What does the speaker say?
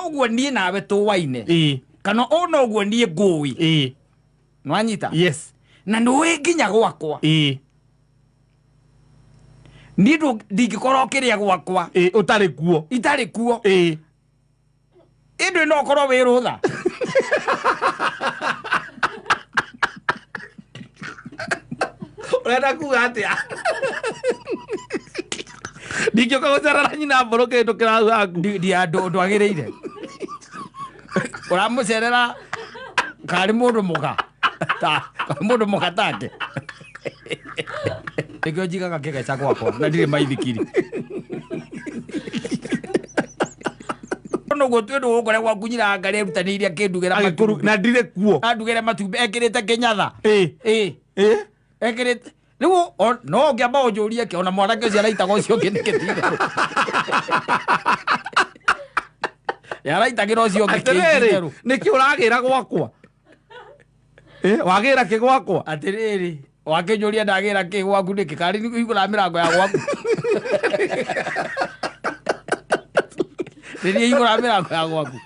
Noguo niĩ nawe tũwaine, kana ũũ noguo niĩ ngũĩ. Nĩwanyita? Yes. Na nĩũĩ nginya gwakwa. Niĩ ndingĩkorwo kĩrĩa gwakwa Ũtarĩ kuo. Itarĩ kuo. Ĩndĩ no ũkorwo wĩ rũtha. Ũrenda kuga atĩa? Ndingĩũka gũcerera nyina mbũrũ kĩhĩtũkĩra hau haku. Ndwagĩrĩire ũramũcerera karĩ mũndũ mũka mũndũ mũka take. Nĩkĩo njigaga kĩgeca gwakwa na ndirĩ maithikiri. Noguo twĩ ndũ gũkũrĩa gwaku nyina ngarĩ erutanĩirie akĩndugĩra Agĩkũru matumbĩ. Na ndirĩ kuo. Andugĩre matumbĩ ekĩrĩte kĩnyatha. Ĩ. Ekĩrĩte rĩu no ũngĩamba ũnjũrie kĩ ona mwanake ũcio araitaga ũcio ũngĩ nĩkĩ ti-itherũ araitagĩra ũcio ũngĩ kĩ Atĩrĩrĩ, ti-itherũ. nĩkĩ ũragĩra gwakwa? Wagĩra kĩ gwakwa? Atĩrĩrĩ, wakĩnjũria ndagĩra kĩ gwaku nĩkĩ karĩ hingũra mĩrango ya gwaku rĩrĩa hingũra mĩrango ya gwaku.